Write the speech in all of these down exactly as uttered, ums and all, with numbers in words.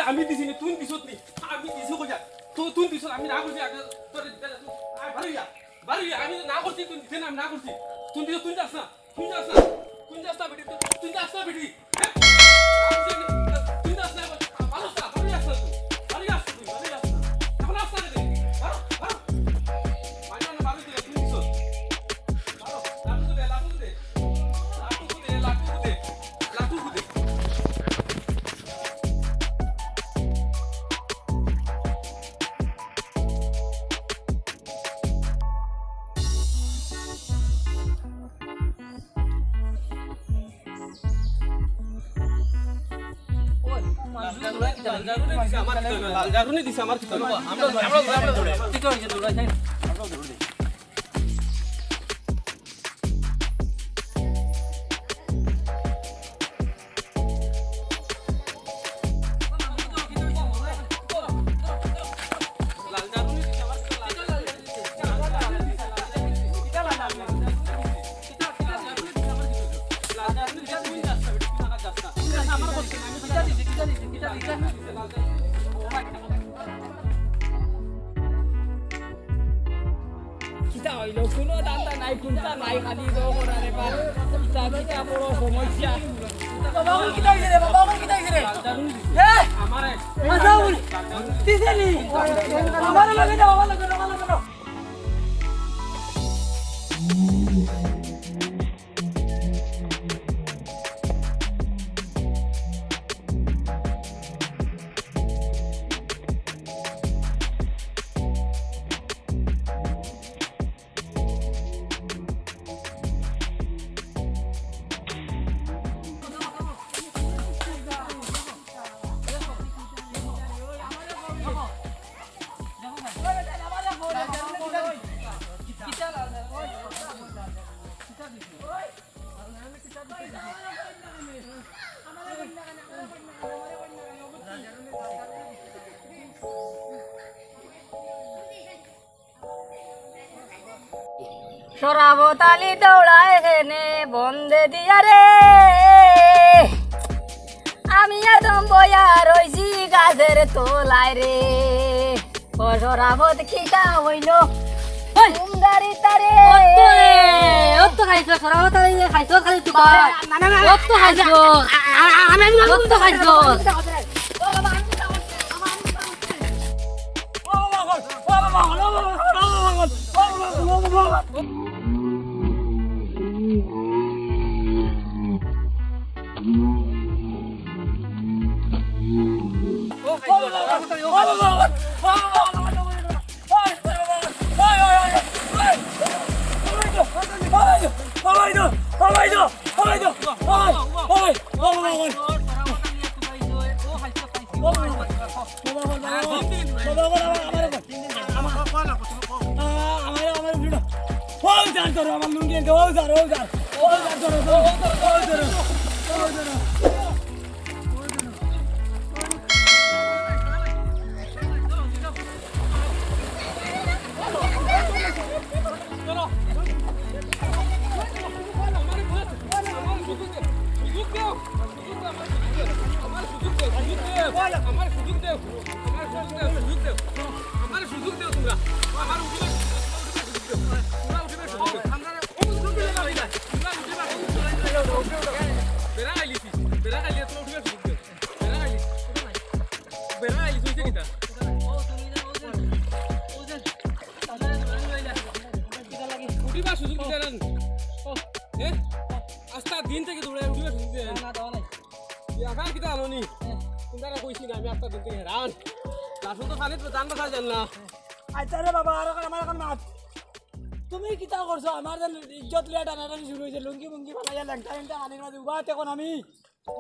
আমি দিছি নি, তুই দিছত নি? আমি দিছি কইয়া। তো তুই দিছত, আমি না করছি আগে। তোর, আয়, বারো ইয়া। বারো ইয়া, আমি না করছি, তুই দিতে না, আমি না করছি। তুই দিছত, তুই যাস না। তুই যাস না। তুই যাস না বেটি, তুই, তুই যাস না বেটি। হ্যাঁ? আমি জানি, তুই যাস না, বারো যা, বারো যাস না তুই। বারো যাস না তুই, বারো যাস না। এখন আস না রে। বারো, বারো। মাইনা না, বারো দিলে, তুই দিছত। বারো, লাটু দে, লাটু দে। লাটু দে, লাটু দে। লাটু দে। লাল জারুনে দিছে আমার কিতা অইলো? লাল জারুনে দিছে আমার কিতা অইলো? আমরা, আমরা, আমরা, আমরা, ঠিক আছে, দৌড়াই, তাই না? কিতা অইলো? কুনু ধান্দা নাই, কুন্তা নাই, খালি দো করা রে বা। কিতা, কিতা বড় সমস্যা। বাবা, অখন কিতা অইছে রে? বাবা, অখন কিতা অইছে রে? হে? আমারে। আচ্ছা, বল। দিছে নি? আমার লগে দাও, আমার লগে দাও, আমার লগে দাও। শরাবত আলী দৌড়ায় হেনে বন্দে দিয়া রে, আমি একদম বইয়া রইছি গাছের তলায় রে। ও শরাবত কিতা অইলো? ওই! ঘুম দাড়ি তারে। অত রে, অত খাইছো, শরাবত আলী খাইছো খালি তুই। না, না, না, না। অত খাইছো। আ-, আ-, আ-, আমি, আমি, আমি অত খাইছো। উঠিবার সুযোগ দিতে না। এ? আস্তা দিন থাকি দৌড়াই উঠিবার সুযোগ দিতে না। এবার কিতা আনো নি? তোমরা কইছি না, আমি আস্তা দিন থাকি হেরান। লাসুন তো খালি জান বাসা জান না। আচ্ছা রে বাবা, আর এখন আমার এখন মাত। তুমি কিতা করছো? আমার যেন ইজ্জত লইয়া টানাটানি শুরু অইছে, লুঙ্গি মুঙ্গি ফালাইয়া লেংটা লেংটা পানির মাঝে উবাত এখন আমি।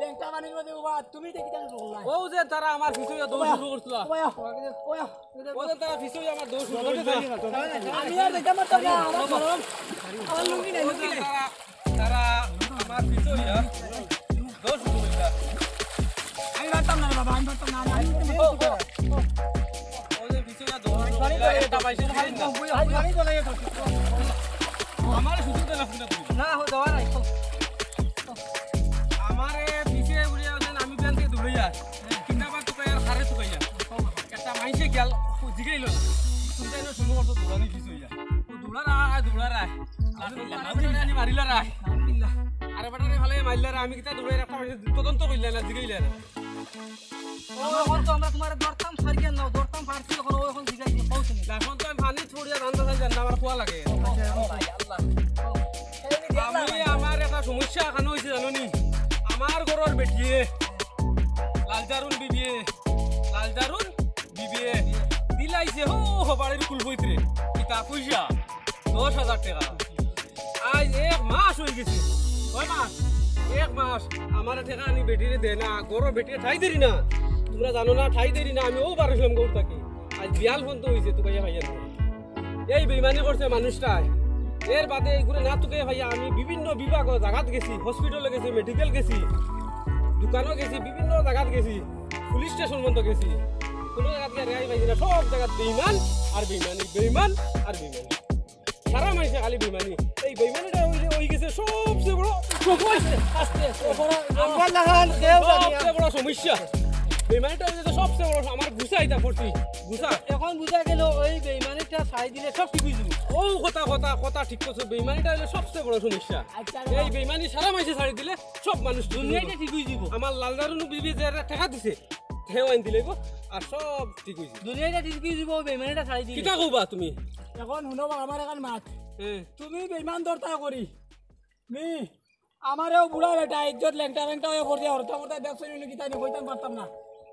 লেংটা পানির মাঝে উবাত, তুমি ইটা কিতা করছো? ও যে তারা আমার পিছে দৌড় শুরু করছিল। ওয়া, ওয়া, ওয়া। ও যে তারা পিছে আমার দৌড় শুরু করছিল। আমি আর যাইতাম পারতাম না, আমার গরম। আমার লুঙ্গি নাই, লুঙ্গি নাই। তারা, তারা আমার পিছে দৌড় শুরু করছিল। আমি পারতাম না রে বাবা, আমি পারতাম না, আমি, আমি ও, ও, ও। ও যে পিছে দৌড় শুরু করছিল, এটা পাইছে না। আমার সুযোগ দেনা না, ও দেওয়া নাই। আমারে পিছে উড়িয়া আছেন, আমি ব্যাংক থেকে দৌড়াইয়া। কিতাবা তো আর আরে বেটারে আনি মারিলা রে। আরে বেটারে ফালাই মারিলা রে। আমি কিতা দৌড়াই একটা মানুষের তদন্ত করলে না, জিগাইলে না। ও, এখন তো আমরা তোমার ধরতাম, সারিয়ে নাও, ধরতাম পারছি, এখন ও এখন জিগাই দিয়ে পৌঁছে নি। এখন তো আমি পানি ছড়িয়ে ধান দাসাই জানি না, আমার খোয়া লাগে। ও ভাই, আল্লাহ। আমি আমার একটা সমস্যা এখানে হয়েছে জানো নি? আমার ঘরর বেটিয়ে লালজারুন বিবিয়ে, লালজারুন বিবিয়ে দিলাইছে হো, হো বাড়ির কুলফইতরে কিতা পয়সা দশ হাজার টেকা। আজ এক মাস হয়ে গেছে, কয় মাস? এক মাস। আমার টেকা আনি বেটিরে দে না, ঘরর বেটিয়ে ঠাই দেরি না। তোমরা জানো না, ঠাই দেরি না। আমি ও বারো ছিলাম গৌর থাকি। আজ বিয়াল ফোন তো হয়েছে, তুকাইয়া ভাইয়া। এই বেইমানি করছে মানুষটায়। এর বাদে এইগুলো না তুকাইয়া ভাইয়া আমি বিভিন্ন বিভাগ জাগাত গেছি, হসপিটালে গেছি, মেডিকেল গেছি, দোকানও গেছি, বিভিন্ন জাগাত গেছি, পুলিশ স্টেশন পর্যন্ত গেছি। কোনো জাগাত গিয়া রেহাই পাইছি না। সব জাগাত বেইমান আর বেইমানি, বেইমান আর বেইমানি। সারা মাইসে খালি বেইমানি। এই বেইমানিটা হইলে হই গেছে সবচেয়ে বড় সমস্যা। আস্তে, আস্তে, আস্তে। আমরা লাগান কেউ জানি না। সবচেয়ে বড় সমস্যা। বেইমানিটা হইলে তো সবচেয়ে বড়, আমার গুছা এটা পড়ছি। গুছা। এখন বুঝা গেল ওই বেইমানিটা ছাড়ি দিলে সব ঠিক হয়ে যাবে। ও কথা, কথা, কথা ঠিক করছো। বেইমানিটা হইলে সবচেয়ে বড় সমস্যা। আচ্ছা, এই বেইমানি সারা মাইসে ছাড়ি দিলে সব মানুষ ঠিক হয়ে দুনিয়াটা যাবে। ঠিক হয়ে যাবে। আমার লালজারুনু বিবি যে একটা টাকা দিছে, হেও আইন দিলে গো, আর সব ঠিক হয়ে যাবে। দুনিয়াটা ঠিক হয়ে যাবে, ওই বেইমানিটা ছাড়ি দিলে। কিতা কইবা তুমি? এখন হুনো বা আমার এখন মাত। হ্যাঁ। তুমি বেইমান দরতা করি। মি, আমারেও বুড়া বেটা, ইজ্জত লেংটা লেংটা হয়ে পড়ছে, হরতা মরতা দেখছো নি কিতা নি কইতাম পারতাম না।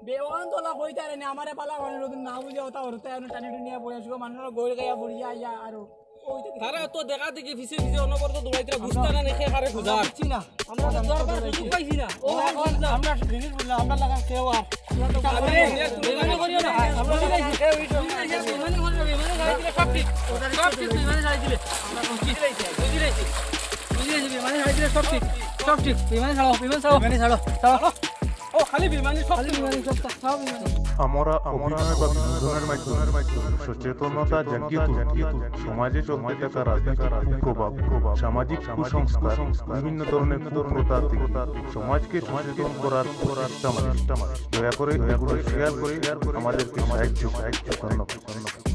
বেওয়ান তোলা কইতারে নি, আমারে পালা মানে নতুন না বুঝে ওটা হরতা, এনে টানি টুনিয়া পড়ে আসবো, মানুষের গইল গাইয়া পড়িয়া আইয়া আরো। ওই তো তারা তো দেখা দেখি পিছে পিছে অনবরত দৌড়াইতে বুঝতা না, নেখে খারে খুঁজা। বুঝছি না। আমরা তো দরকার সুযোগ পাইছি না। ও, আমরা এখন বুঝলাম। আমরা জিনিস বুঝলাম, আমরা লাগা কেউ আর। আমরা তো আমরা বেইমানি করিও না। আমরা বুঝি লাইছি। বেইমানি করিও না, বেইমানি ছাড়ি দিলে সব ঠিক। সব ঠিক, বেইমানি ছাড়ি দিলে। আমরা বুঝি লাইছি, বুঝি লাইছি। বুঝি লাইছি, বেইমানি ছাড়ি দিলে সব ঠিক। সব ঠিক, বেইমানি ছাড়ো, বেইমানি ছাড়ো। বেইমানি ছাড়ো, ছাড়ো। ও, খালি বেইমানি, সব খালি ঠিক। বেইমানি, সব ঠিক, সব বেইমানি। আমরা অভিনয় বা বিনোদনের মাধ্যমে সচেতনতা জাগিয়ে তুলতে, সমাজে চলতে থাকা রাজনৈতিক কুপ্রভাব, সামাজিক কুসংস্কার, বিভিন্ন ধরনের কুপ্রথা থেকে সমাজকে সচেতন করার প্রচেষ্টা আমাদের। দয়া করে এগুলো শেয়ার করে আমাদেরকে সাহায্য করুন। ধন্যবাদ।